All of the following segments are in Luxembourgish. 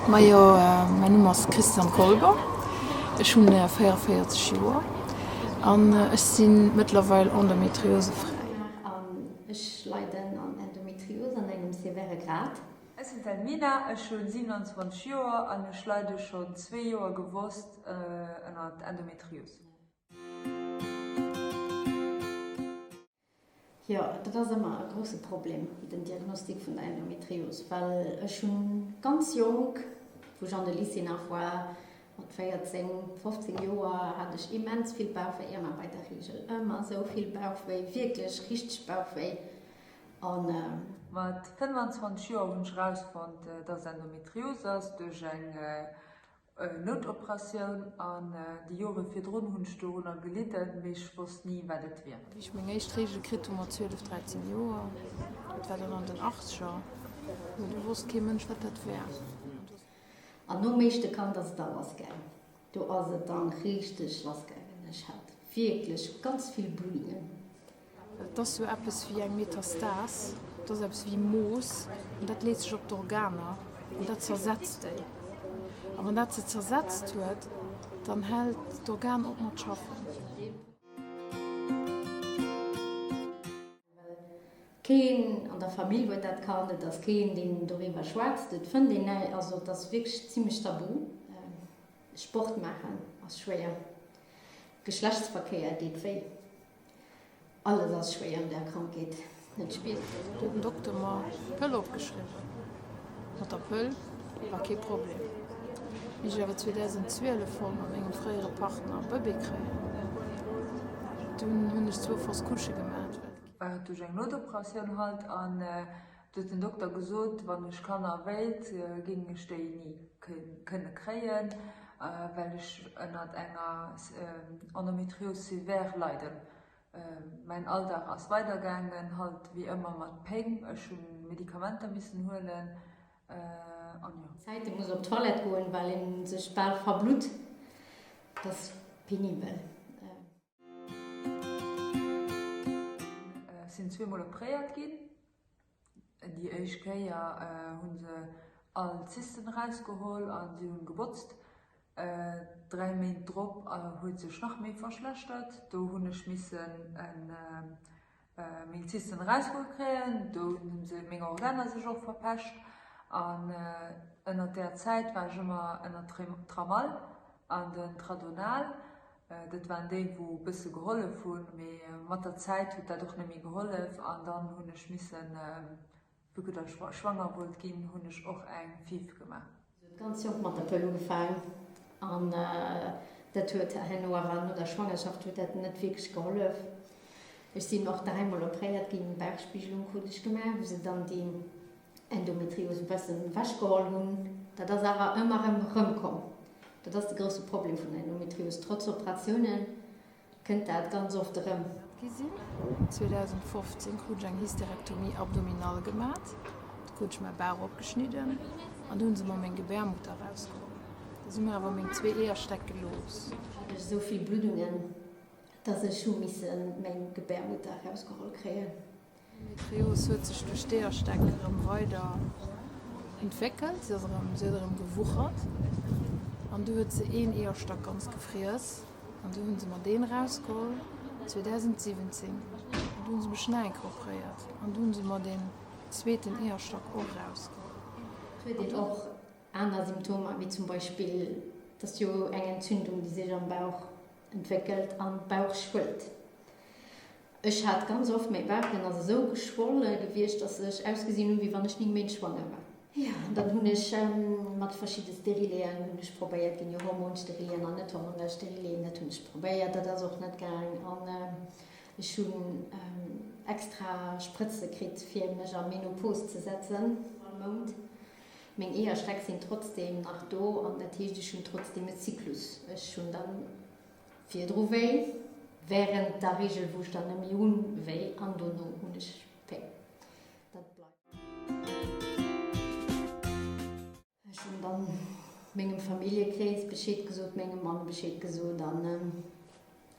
Majo, mäin Numm ass Christiane Kolber, ech hunn 44 Joer an ech si mëttlerweil endometriosefräi. An ech leiden an Endometriose an engem sévère Grad. Ech sinn d'Elmina, ech hunn 27 Joer an ech leide schonn zwee Joer gewosst ënnert Endometrios. Jo, dat ass ëmmer e grousse Problem, den Diagnostic vun der Endometrios, well ech hunn ganz jonk, wou ech an de Lycée nach war, mat 14, 15 Joer, hat ech immens vill Bauchwéi, ëmmer bei der Reegel, ëmmer esou vill Bauchwéi, wierklech richteg Bauchwéi an. Mat 25 Joer hunn ech erausfonnt, dass Endometrios ass, duerch eng Noutoperatioun an déi Jore virdrun hunn ech dorunner gelidden, mee ech wosst ni wat et wier. Wéi ech meng éischt Reegel kritt hu mat 12, 13 Joer, dat war dann an den Achtzeger, jo do wosst kee Mënsch wat dat wär. An nom éischte Kand ass et da lass gaangen. Do ass et dann richteg lass gaangen. Ech hat wierklech ganz vill Bluddungen. Et ass sou eppes wéi eng Metastas, et ass eppes wéi Moos, an dat leet sech op d'Organer an dat zersetzt déi. A wann dat se zersetzt huet, dann hält d'Organ op mat schaffen. Well keen an der Famill huet dat kannt, et ass keen, deen doriwwer schwätzt, et fënnt een näi, also et ass wierklech zimmlech tabu. Sport maachen ass schwéier, Geschlechtsverkéier deet wéi. Alles ass schwéier an där Krankheet, et spiert een. Do huet den Dokter mer d'Pëll opgeschriwwen. Mat der Pëll war kee Problem. Wéi ech awer 2012 wollt mat mengem fréiere Partner e Bëbee kréien, dunn hunn ech zwou Fausse couchë gemaach, well. War et duerch eng Noutoperatioun halt an du huet den Dokter gesot, wann ech Kanner wéilt, géing ech déi ni kënne kréien, well ech ënnert enger Endométriose sévère leiden. Mäin Alldag ass weidergaangen, halt wéi ëmmer mat Péng, ech hunn Medikamenter missen huelen an jo. Zäite muss op d'Toilette goen, well een sech bal verblutt, dat ass penibel. Ech sinn zweemol opréiert ginn. Déi éischt Kéier hu se all d'Zysten erausgeholl a si hunn gebotzt. 3 Méint drop huet sech nach méi verschlechtert. Do hunn ech missen meng Zysten erausgeholl kréien. Do hunn se meng Organer sech och verpescht. An ënnert där Zäit war ech ëmmer ënnert Tramal an den Tradonal. Dat waren déi wou e bësse gehollef hunn, mee mat der Zäit huet dat och net méi gehollef an dann hunn ech missen, vu que datt ech schwanger wollt ginn, hunn ech och eng FIV gemaach. Se huet ganz jonk mat der Pëll ugefaang an dat huet herno awer no der Schwangerschaft huet dat net wierklech gehollef. Ech sinn och dräimol opréiert ginn, Bauchspiegelung krut ech gemaach, wou se dann déi Endometrios e bëssen ewech geholl hunn. Dat ass awer ëmmer erëm erëmkomm. Dat ass de grousse Problem vun der Endometrios. Trotz Operatioune kënnt dat ganz oft erëm. Gi sinn. 2015 krut ech eng Hysterectomie abdominale gemat. Do krut ech mäi Bauch opgeschnidden an du hunn se mer meng Gebärmutter erausgeholl. Da si mir awer meng zwee Eeërstäck gelooss. Hat ech esou vill Bluddungen, dass ech hu misse meng Gebärmutter erausgeholl kréien. D'Endometrios huet sech duerch d'Eeërstäck erëm weider entwéckelt, si ass erëm, si huet erëm gewuchert an du huet se een Eeërstack ganz gefriess an du hunn se mer deen erausgeholl 2017 an du hunn se mech nach eng Kéier opréiert an du hunn se mer deen zweeten Eeërstack och erausgeholl. Et huet een och aner Symptomer, wéi zum Beispill, et ass jo eng Entzündung, déi sech am Bauch entwéckelt an d'Bauch schwëllt. Ech hat ganz oft, mäi Bauch, deen ass esou geschwolle gewiescht, dass ech ausgesinn hunn, wéi wann ech 9 Méint schwanger war. Jo, an dann hunn ech mat verschidde Sterileeën hunn ech probéiert, ginn jo Hormonsterileeën an net hormonell Sterileeën, dat hunn ech probéiert, dat ass och net gaang. An ech hunn extra Sprëtze kritt, fir mech a Menopause ze setzen, all Mount. Meng Eeërstäck sinn trotzdeem nach do an dat heescht, ech hunn trotzdeem e Zyklus. Ech hunn dann Virdru wéi, wärend der Reegel wou ech dann net méi hunn wéi an dono hunn ech Péng. Dat bleift. Ech hunn dann mengem Familljekrees Bescheed gesot, mengem Mann Bescheed gesot an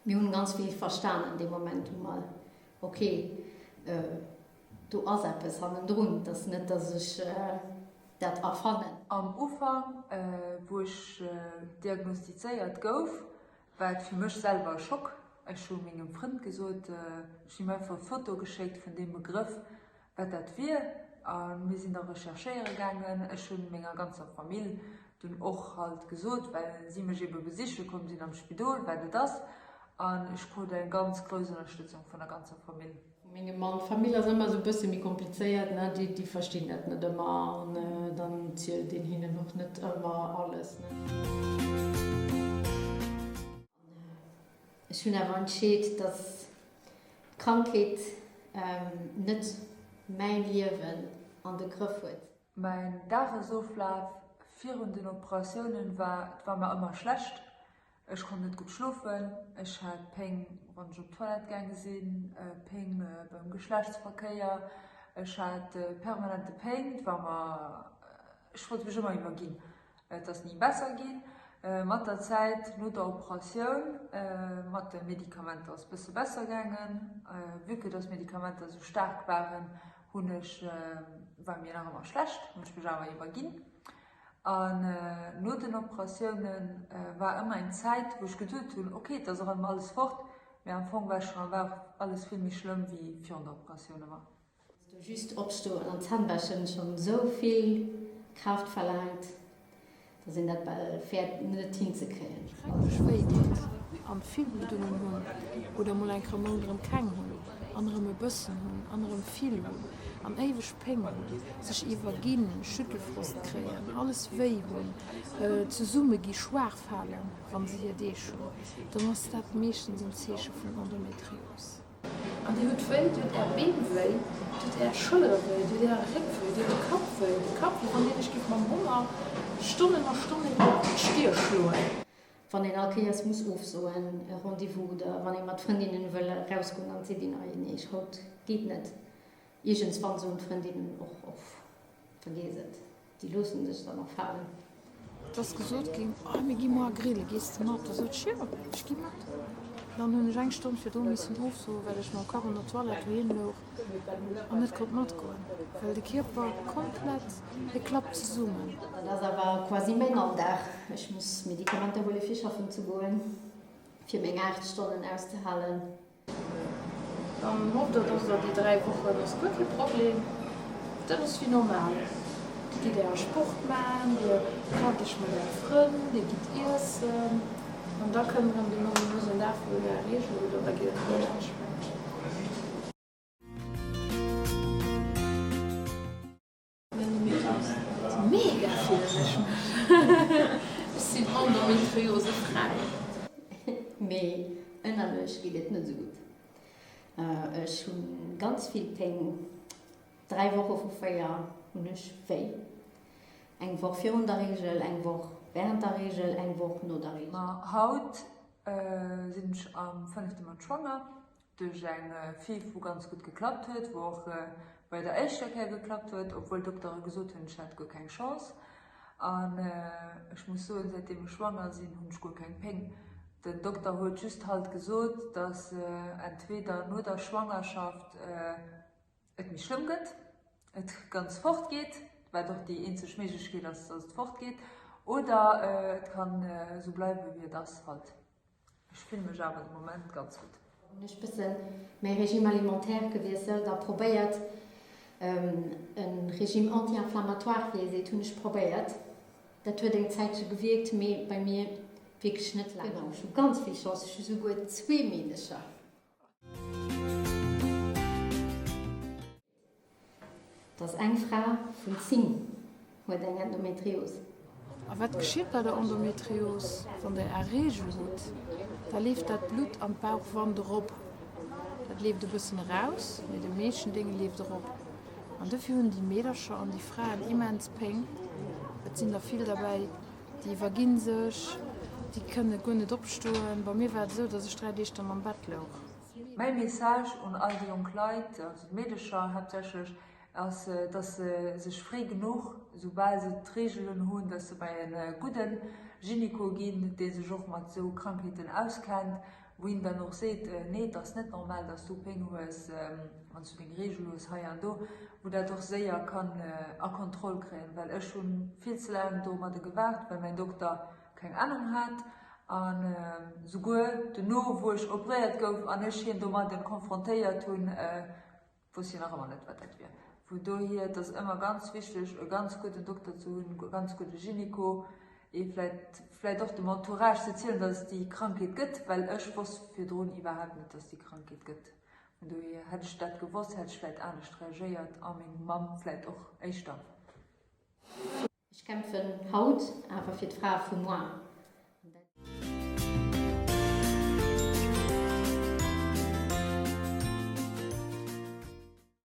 mir hunn ganz vill verstanen dee Moment hu mer ok do ass eppes hannendrun, et ass net dass ech. dat erfannen. Am Ufank, wou ech diagnostizéiert gouf, war et fir mech selwer e Schock. Ech hu mengem Frënd gesot, ech hunn him einfach e Foto geschéckt vun deem Begrëff, wat dat wier a mir sinn da recherchéiere gaangen. Ech hu menger ganzer Famill dunn och halt gesot, well si mech ebe besiche komm sinn am Spidol, wat et ass an ech krut eng ganz grouss Ënnerstëtzung vun der ganzer Famill. Vu mengem Mann. D'Famill ass ëmmer esou e bësse méi komplizéiert, ne, déi, déi verstinn dat net ëmmer an dann zielt een hinnen och net ëmmer alles, ne. Ech hunn awer entscheet, dass d'Krankheet net mäin Liewen an de Grëff huet. Mäin Dagesoflaf virun den Operatiounen war, et war mer ëmmer schlecht. Ech konnt net gutt schlofen, ech hat Péng wann ech op d'Toilette gaange sinn, Péng beim Geschlechtsverkéier, ech hat permanente Péng, et war mer, ech wollt mech ëmmer iwwerginn. Et ass ni besser ginn. Mat der Zäit, no der Operatioun, mat de Medikamenter ass bësse besser gaangen. Vue que dass d'Medikamenter esou staark waren, hunn ech, war mir nach ëmmer schlecht, hunn ech mech awer iwwerginn. An no den Operatioune war ëmmer eng Zäit, wou ech geduet hunn, ok, et ass erëm alles fort, mee am Fong war schonn war alles vill méi schlëmm wéi virun der Operatioun ëmmer. Dass do just opstoen an Zänn wäschen schon sou vill Kraaft verlaangt, dass een dat bal fäert net hinzekréien. Schrecklech wéi deet an vill Bluddungen hunn oder mol eng Mount erëm keng hunn an erëm e bëssen hunn an erëm vill hunn an éiweg Péng hunn, sech iwwerginn, Schüttelfrost kréien, alles wéi hunn, zesumme gi, schwaach falen wann se hir Deeg hunn, dann ass dat meeschtens en Zeeche vun Endometrios. An Dir hutt wéi, Dir hutt Är Been wéi, Dir hutt Är Schëllere wéi, Dir hutt Äre Réck wéi, Dir hutt de Kapp wéi, de Kapp, wéi wann deen lech géif mam Hummer Stonnen a Stonnen iwwer d'Stier schloen. Wann een all Kéiers muss ofsoen e Rendez-vous oder wann ee mat Frëndinnen wëll erausgoen an seet een, ei nee, haut geet net. Iergendswann soen d'Frëndinnen och, och vergiess et. Déi loossen sech dann och falen. Et ass gesot ginn, Oh, mir gi moar grille, gees de mat? Da sot ech, Jo, ech gi mat. Dann hunn ech eng Stonn virdru missen ofsoen, well ech mam Kach an der Toilette doheem louch an net konnt matgoen, well de Kierper komplett, hie klappt zesummen. Dat ass awer quasi mäin Alldag. Ech muss Medikamenter huele fir schaffen ze goen, fir meng 8 Stonnen auszehalen. Dann hofft der, dass der déi 3 Wochen ass guer kee Problem, dat ass wéi normal. Dir gitt äre Sport man, dir trefft iech mat äre Frënn, dir gitt iessen an da kënnt erëm deen ominösen Dag wou dir är Reegel hutt an da geet et erëm näischt méi. Mega fillen ech mech. Ech sinn endometriosefräi. Mee ënnerlech geet et net esou gutt. Ech hu ganz vill Péng. 3 Woche vu 4 hunn ech wéi. Eng Woch virun der Reegel, eng Woch wärend der Reegel, eng Woch no der Reegel. Ma haut sinn ech am fënnefte Mount schwanger. Duerch eng FIV wou ganz gutt geklappt huet, wou och bei der éischter Kéier geklappt huet, obwuel d'Doktere gesot hunn, ech hätt guer keng Chance. An ech muss soen, säitdeem ech schwanger sinn, hunn ech guer keng Péng. Den Dokter huet just halt gesot, dass entweder no der Schwangerschaft et méi schlëmm gëtt, et ganz fort geet, wat och déi eenzeg Méiglechkeet ass, dass et fort geet, oder et kann esou bleiwe wéi et ass halt. Ech fillen mech awer de Moment ganz gutt. Hunn ech bëssen mäi Régime alimentaire gewiesselt a probéiert e Régime anti-inflammatoire, wéi ee seet, hunn ech probéiert. Dat huet eng Zäitche gewierkt, mee bei mir wierklech net laang. Genau, ech hu ganz vill Chance, ech hu souguer zwee Meedecher. Dass eng Fra vun 10 huet eng Endometrios. A wat geschitt bei der Endometrios? Wann der är Reegel hutt, da leeft dat Blutt an d'Bauchwand erop. Dat leeft e bëssen eraus, mee de meeschten Dénge leeft erop. An dofir hunn déi Meedercher an déi Fraen immens Péng. Et sinn der vill derbäi, déi iwwerginn sech, déi kënne guer net opstoen. Bei mir war et esou, dass ech 3 Deeg dann am Bett louch. Mäi Message un all déi jonk Leit, also d'Meedecher haaptsächlech, ass, dass se sech fréi genuch, soubal se d'Reegelen hunn, dass se bei e gudde Gynéco ginn, dee sech och mat esou Krankheeten auskennt. Wou een dann och seet, nee, et ass net normal, dass du Péng hues, wann s du deng Reegel hues hei an do, wou dat och séier kann a Kontroll kréien. Well ech hu vill ze laang domadde gewaart, well mäin Dokter keng Anung hat an souguer dono, wou ech operéiert gouf an ech hien domadde konfrontéiert hunn, Wosst jo nach ëmmer net wat dat wier. Vun dohier, et ass ëmmer ganz wichteg e ganz gudden Dokter ze hunn, e ganz gudde Gynéco, ee vläit vläit och dem Entourage ze zielen, datt et déi Krankheet gëtt, well ech wosst virdrun iwwerhaapt net, datt et déi Krankheet gëtt. Vun dohier, hätt ech dat gewosst, hätt ech vläit anescht reagéiert a meng Mamm vläit och éischter. Ech kämpfen haut awer fir d'Frae vu moar.